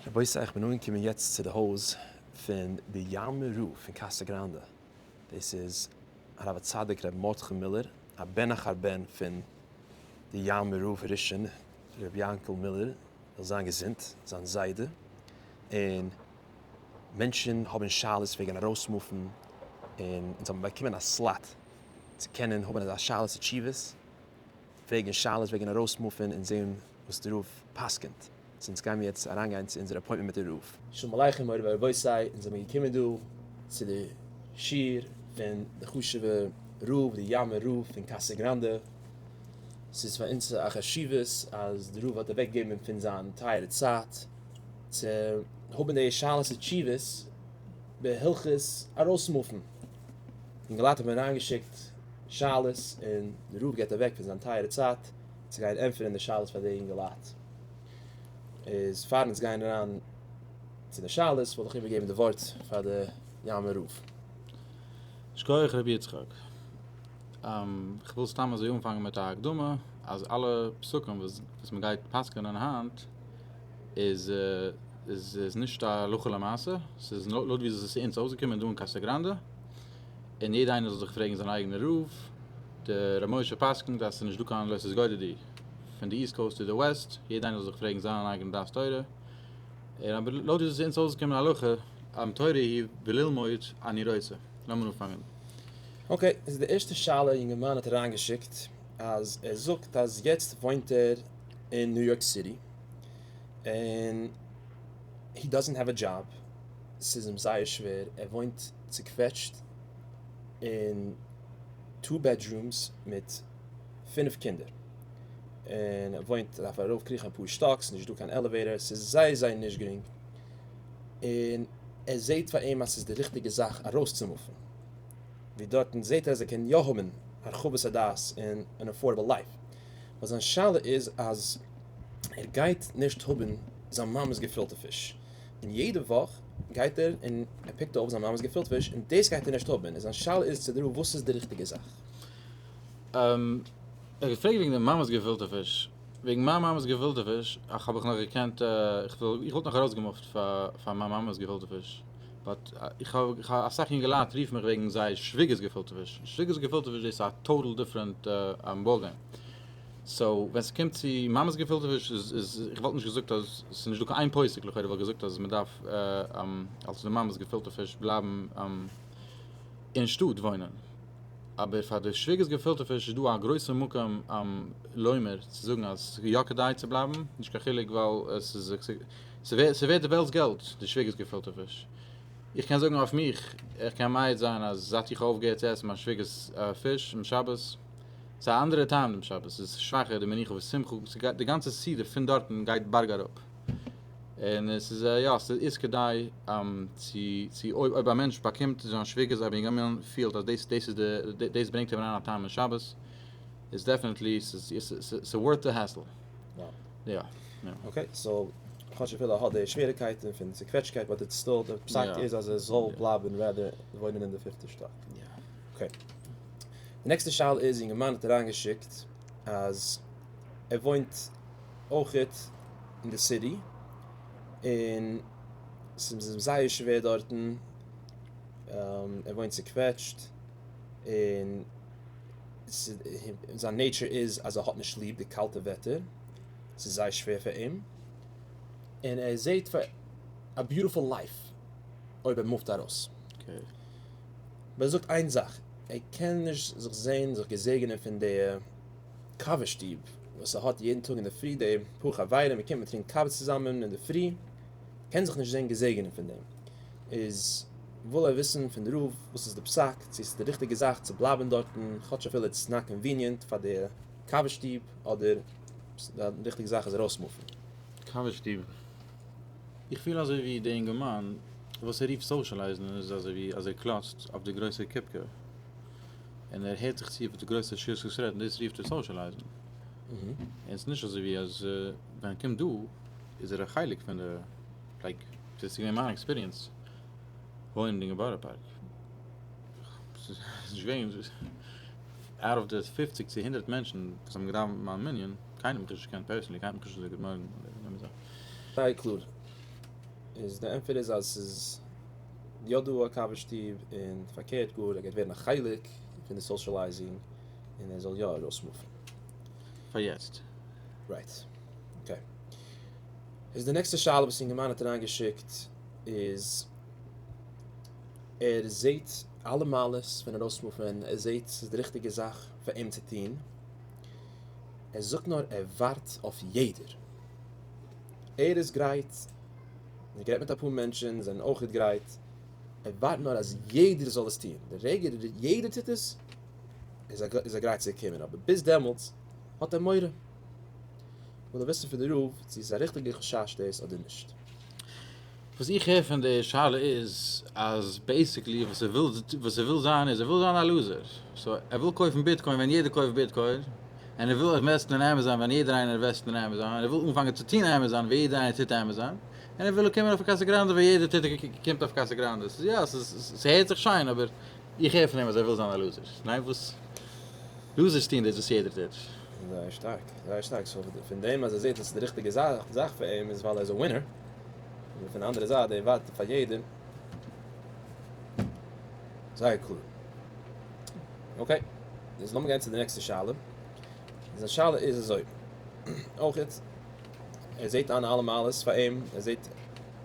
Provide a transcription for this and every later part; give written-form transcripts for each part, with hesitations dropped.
רבותי איך בין אנגעקומען יעצט צו די הויז פון די יארמער רב פון קאסא גראנדע, דאס איז הרב הצדיק ר' מרדכי מילער א בן אחר בן פון די יארמער רב הראשון ר' יענקל מילער זאל זיין געזונט, זיין זיידע, און מענטשן האבן שאלות וועגן ארויסמופן און אונז האבן באקומען א slot צו קענען האבן אזא שאלות ותשובות, פרעגן שאלות וועגן ארויסמופן און זעהן וואס די רב פסק'נט. so אונז גיימיר יעצט אריינגיין צו אונזער appointment מיט די רב. שלום עליכם מורי ורבותי, אונז זעמיר געקומען דא צו די שיעור פון די חשוב'ע רב, די יארמער רב פון קאסא גראנדע. ס'איז פאר אונז א חשיבות אז די רב האט אוועקגעגעבן פון זיין טייערע צייט צו האבן די שאלות ותשובות בהלכות ארויסמופן. אינגעלייט האבן אריינגעשיקט שאלות און די רב געבט אוועק פון זיין טייערע צייט צו גיין ענטפערן די שאלות פאר די אינגעלייט. איז פאר אונז גייען אריין צו די שאלות וואלט איך איבערגעבן די ווארט פאר די יארמער רב. שכוח רבי יצחק. איך וויל סתם אזוי אנפאנגען מיט א הקדמה אז אלע פסקים וואס מען גייט פסק'נען היינט איז איז נישט א הלכה למעשה, ס'איז לויט ווי עס איז אונז אויסגעקומען דא אין קאסא גראנדע, און יעדע איינער זאל זיך פרעגן זיין אייגענע רב, דער ר' משה פסק'נט אז ס'איז נישט דא קיין לא תתגודדו פון די east coast צו די west, יעדע איינער זאל זיך פרעגן זיין אייגענע דעת תורה, און אבער לויט ווי עס איז אונז אויסגעקומען הלכה, תורה היא וללמוד אני רוצה. לאמיר אנפאנגען. okay, איז די ערשטע שאלה יונגערמאן האט אריינגעשיקט אז ער זאגט אז יעצט וואוינט ער אין ניו יארק סיטי און he doesn't have a job, ס'איז אים זייער שווער, ער וואוינט צוקוועטשט אין two bedrooms מיט פינף קינדער, און ער וואוינט דארף ער ארויף קריכן אפאר שטאק, ס'איז נישט דא קיין elevator, ס'איז זייער זייער נישט גרינג, און ער זעהט פאר אים אז ס'איז די ריכטיגע זאך ארויסצומופן, ווי דארטן זעהט ער אז ער קען יא האבן הרחבת הדעת און אן affordable life, but זיין שאלה איז אז ער גייט נישט האבן זיין מאמע'ס געפילטע פיש, און יעדע וואך גייט ער און ער פיקט אויף זיין מאמע'ס געפילטע פיש און דאס גייט ער נישט האבן, און זיין שאלה איז צו די רב וואס איז די ריכטיגע זאך? ער האט געפרעגט וועגן די מאמע'ס געפילטע פיש, וועגן מיין מאמע'ס געפילטע פיש, אך האב איך נאך געקענט, איך וואלט נאך ארויסגעמופט פאר מיין מאמע'ס געפילטע פיש, but איך האב אסאך יונגעלייט רופן מיך וועגן זייער שוויגער'ס געפילטע פיש, שוויגער'ס געפילטע פיש דאס איז א total different ball game, so ווען ס'קומט צו מאמע'ס געפילטע פיש איז איך וואלט נישט געזאגט אז ס'איז נישט דא קיין איין פוסק לכאורה וואלט געזאגט אז מ'דארף אלס די מאמע'ס געפילטע פיש בלייבן אין שטאט וואוינען. אבער פאר די שוויגערס געפילטע פיש איז דא א גרויסע מקום לומר צו זאגן אז ס'איז יא כדאי צו בלייבן, נישט קיין חילוק ווייל עס איז ס'ווערט די וועלטס געלט די שוויגערס געפילטע פיש. איך קען זאגן אויף מיך, איך קען מעיד זיין אז זייט איך האב אויפגעהערט צו עסן מיין שוויגערס פיש אום שבת, ס'איז א אנדערע טעם דעם שבת, ס'איז שוואכער די מנוחה ושמחה, ס'גייט די גאנצע סעודה פון דארטן גייט בארג אראפ. און עס איז יא ס'איז כדאי צו צו אויב אויב א מענטש באקומט זיין שוויגערס אויב אינגערמאן פילט אז דאס דאס איז די דאס ברענגט אים אריין א טעם אין שבת איז definitely ס'איז ס'איז worth the hassle. יא. okay so כאטש אפילו ער האט די שוועריקייטן פון צוקוועטשקייט but it's still די פסק איז אז ער זאל בלייבן rather וואוינען אין די פיפטע שטאק. okay. די נעקסטע שאלה איז אינגערמאן האט אריינגעשיקט אז ער וואוינט אויכעט אין די סיטי און ס'איז אים זייער שווער דארטן, ער וואוינט צוקוועטשט און זיין nature איז אז ער האט נישט ליב די קאלטע וועטער, ס'איז זייער שווער פאר אים, און ער זעהט פאר א beautiful life אויב ער מופט ארויס. אבער ער זאגט איין זאך, ער קען נישט זיך זעהן זיך געזעגענען פון די קאווע שטוב וואס ער האט יעדן טאג אינדערפרי די פאר חברים מען קומט מען טרינקט קאווע צוזאמען אינדערפרי, קען זיך נישט זען געזעגענען פון דעם, איז וויל ער וויסן פון די רב וואס איז די פסק, צו עס איז די ריכטיגע זאך צו בלייבן דארטן כאטש אפילו it's not convenient פאר די קאווע שטוב, אדער די ריכטיגע זאך איז ארויסמופן. קאווע שטוב. איך פיל אזוי ווי די אינגערמאן וואס ער רופט socialize ן איז אזוי ווי אז ער קלאצט אויף די גרויסע קופקע. און ער הערט זיך צו וואס די גרויסע שישקעס רעדן, דאס רופט ער socialize ן. און ס'איז נישט אזוי ווי אז ווען ער קומט דא איז ער א חלק פון די, like, דאס איז געווען מיין experience וואוינענדיג אין בארא פארק. ס'איז נישט געווען, out of די פופציג צו הונדרעט מענטשן וואס האבן געדאווענט מיין מנין, קיינער האט מיך נישט געקענט personally, קיינער האט מיך נישט געזאגט גוט מארגן אדער אזא זאך. זייער קלאר. איז די ענטפער איז אז ס'איז יא דא א קאווע שטוב און פארקערט גאר ער גייט ווערן א חלק פון די socializing און ער זאל יא ארויסמופן. פאר יעצט. Right. Okay. איז די נעקסטע שאלה וואס אינגערמאן האט אריינגעשיקט איז ער זעהט אלע מעלות פון ארויסמופן, ער זעהט ס'איז די ריכטיגע זאך פאר אים צו טון, ער זאגט נאר ער ווארט אויף יעדער. ער איז גרייט, ער גערעדט מיט אפאר מענטשן, זענען אויכעט גרייט, ער ווארט נאר אז יעדער זאל עס טון, די רגע יעדער טוט עס, איז ער גרייט צו קומען, אבער ביז דעמאלטס האט ער מורא. וויל ער וויסן פון די רב צו ס'איז א ריכטיגע חשש דאס אדער נישט. וואס איך הער פון די שאלה איז אז basically וואס ער וויל וואס ער וויל זיין איז ער וויל זיין א loser, so ער וויל קויפן Bitcoin ווען יעדער קויפט Bitcoin, און ער וויל אינוועסטן אין Amazon ווען יעדער איינער אינוועסט אין Amazon, און ער וויל אנפאנגען צו טון Amazon ווען יעדער איינער טוט Amazon, און ער וויל קומען אויף Casa Grande ווען יעדער טוט קומט אויף Casa Grande. ס'איז יא ס'איז ס'הערט זיך שיין אבער איך הער פון אים אז ער וויל זיין א loser. ניין וואס? Losers טוהן דאס וואס יעדער טוט. זייער שטארק, זייער שטארק. So פון דעם אז ער זעט אז ס'איז די ריכטיגע זאך פאר אים איז ווייל ער איז א winner. אבער פון די אנדערע זייט ער ווארט פאר יעדעם. זייער קלאר. Okay, איז לאמיר גיין צו די נעקסטע שאלה. זיין שאלה איז אזוי. אויך ער זעט אן אלע מעלות פאר אים, ער זעט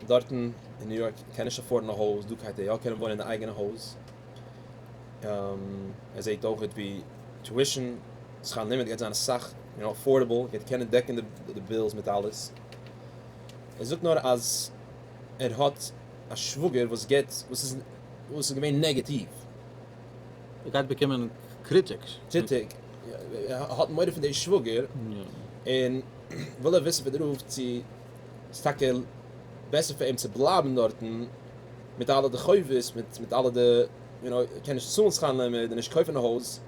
דארטן אין ניו יארק קען נישט afford ן א הויז, דא גייט ער יא קענען וואוינען אין די אייגענע הויז. ער זעט אויך ווי tuition, שכר לימוד גייט זיין אסאך you know affordable, גייט קענען דעקן די bills מיט אלעס. ער זאגט נאר אז ער האט א שוואגער וואס געט, וואס איז וואס איז געווען נעגאטיוו. ער גייט באקומען קריטיק. קריטיק, ער האט מורא פון די שוואגער, און וויל ער וויסן פון די רב צו ס'איז טאקע בעסער פאר אים צו בלייבן דארטן מיט אלע די חובות, מיט מיט אלע די, you know, ער קען נישט צאלן שכר לימוד און נישט קויפן א הויז,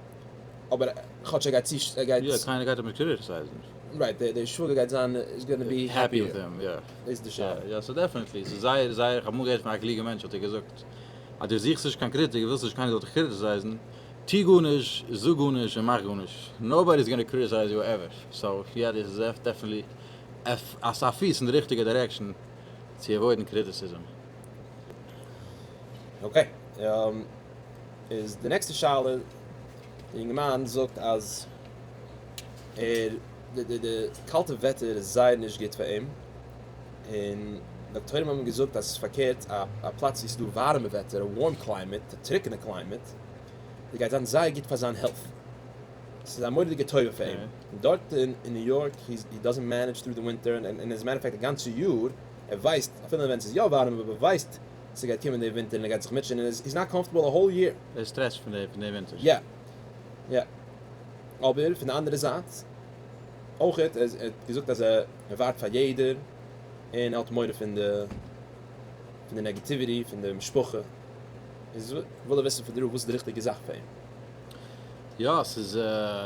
אבער כאטש ער גייט צו, ער גייט. יא, קיינער גייט אים נישט criticize ן. Right, די שוואגער גייט זיין, is gonna be happy with him, יא. דאס איז די שאלה. יא, so definitely, ס'איז זייער זייער, איך האב אמאל געהערט פון א קלוגע מענטש האט ער געזאגט, אז דו זוכסט נישט קיין קריטיק, ווילסט נישט קיינער זאל דיך criticize ן, טו גארנישט, זאג גארנישט און מאך גארנישט, nobody is gonna criticize you ever, so יא דאס איז definitely א פיס אין די ריכטיגע direction צו avoid ן criticism. Okay, איז די נעקסטע שאלה, די אינגערמאן זאגט אז ער די די קאלטע וועטער איז זייער נישט גוט פאר אים, און דאקטוירים האבן געזאגט אז ס'איז פארקערט א א פלאץ ווי ס'איז דא ווארעמע וועטער, א warm climate, א טרוקענע climate, גייט זיין זייער גוט פאר זיין health. ס'איז א מורא'דיגע טובה פאר אים. און דארט אין ניו יארק, he doesn't manage through the winter, און as a matter of fact א גאנצע יאר, ער ווייסט, אפילו ווען ס'איז יא ווארעם, אבער ער ווייסט ס'גייט קומען די ווינטער און ער גייט זיך מוטשען, און he's not comfortable a whole year. ער איז stressed פון די ווינטער. יא. יא. אבער פון די אנדערע זייט, אויך ער האט געזאגט אז ער ווארט פאר יעדער, און ער האט מורא פון די פון די negativity פון די משפחה. איז וויל ער וויסן פון די רב וואס איז די ריכטיגע זאך פאר אים. יא, ס'איז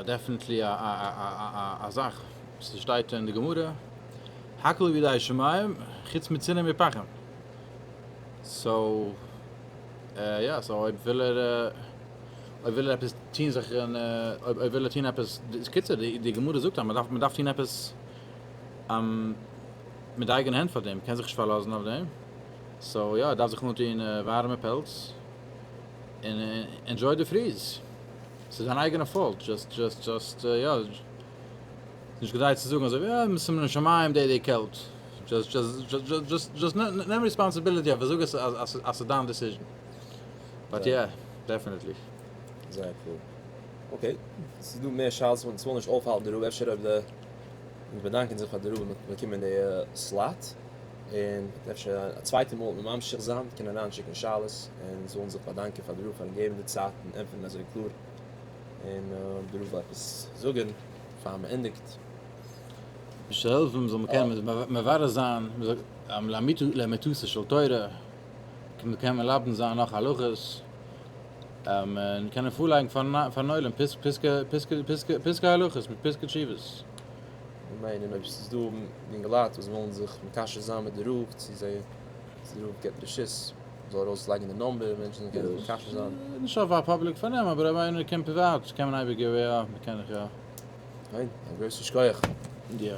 definitely א זאך. ס'שטייט אין די גמרא, הכל בידי שמים, חוץ מצינור מפחם. So, יא, so אויב וויל ער, אויב וויל ער עפעס טון זיך אין, אויב וויל ער טון עפעס, קיצור, די גמרא זאגט אז מ'דארף, מ'דארף טון עפעס מיט די אייגענע הענט פאר דעם, מ'קען זיך נישט פארלאזן אויף דעם. So יא, ער דארף זיך אנטון ווארעמע פעלץ און enjoy די freeze. ס'איז זיין אייגענע fault, just just just יא, נישט כדאי צו זאגן אזוי ווי אה, ס'איז מן השמים די די קעלט. Just just just just נעם responsibility אויף זאג עס אז ס'איז דיין decision. But יא, definitely. זייער קלאר. Okay, ס'איז דא מער שאלות, אונז ווילן נישט אויפהאלטן די רב, אפשר אויב די, אונז באדאנקען זיך פאר די רב מיט באקומען די slot. און אפשר א צווייטע מאל וועט מען ממשיך זיין, קען אריינשיקן שאלות, און זאלן זיך באדאנקען פאר די רב פארן געבן די צייט און ענטפערן אזוי קלאר, און די רב וויל עפעס זאגן פאר מען ענדיגט. נישט העלפן זאל מען קענען מברר זיין, לאמיתתה של תורה, מען קען מלבן זיין נאך הלכות, און קענען פארלייגן פארן עולם פסקי הלכות מיט פסקי תשובות. אמן, און אויב ס'איז דא יונגעלייט וואס ווילן זיך מקשר זיין מיט די רב, צו זיי, צו די רב געבט רשות, מ'זאל ארויס לייגן די number, מענטשן זאלן קענען זיך מקשר זיין. נישט אויף א public פארנעם, אבער אויב איינער קען פריוואט, קען מען אייביג יא, מ'קען זיך יא. פיין, א גרויסן שכוח. יא.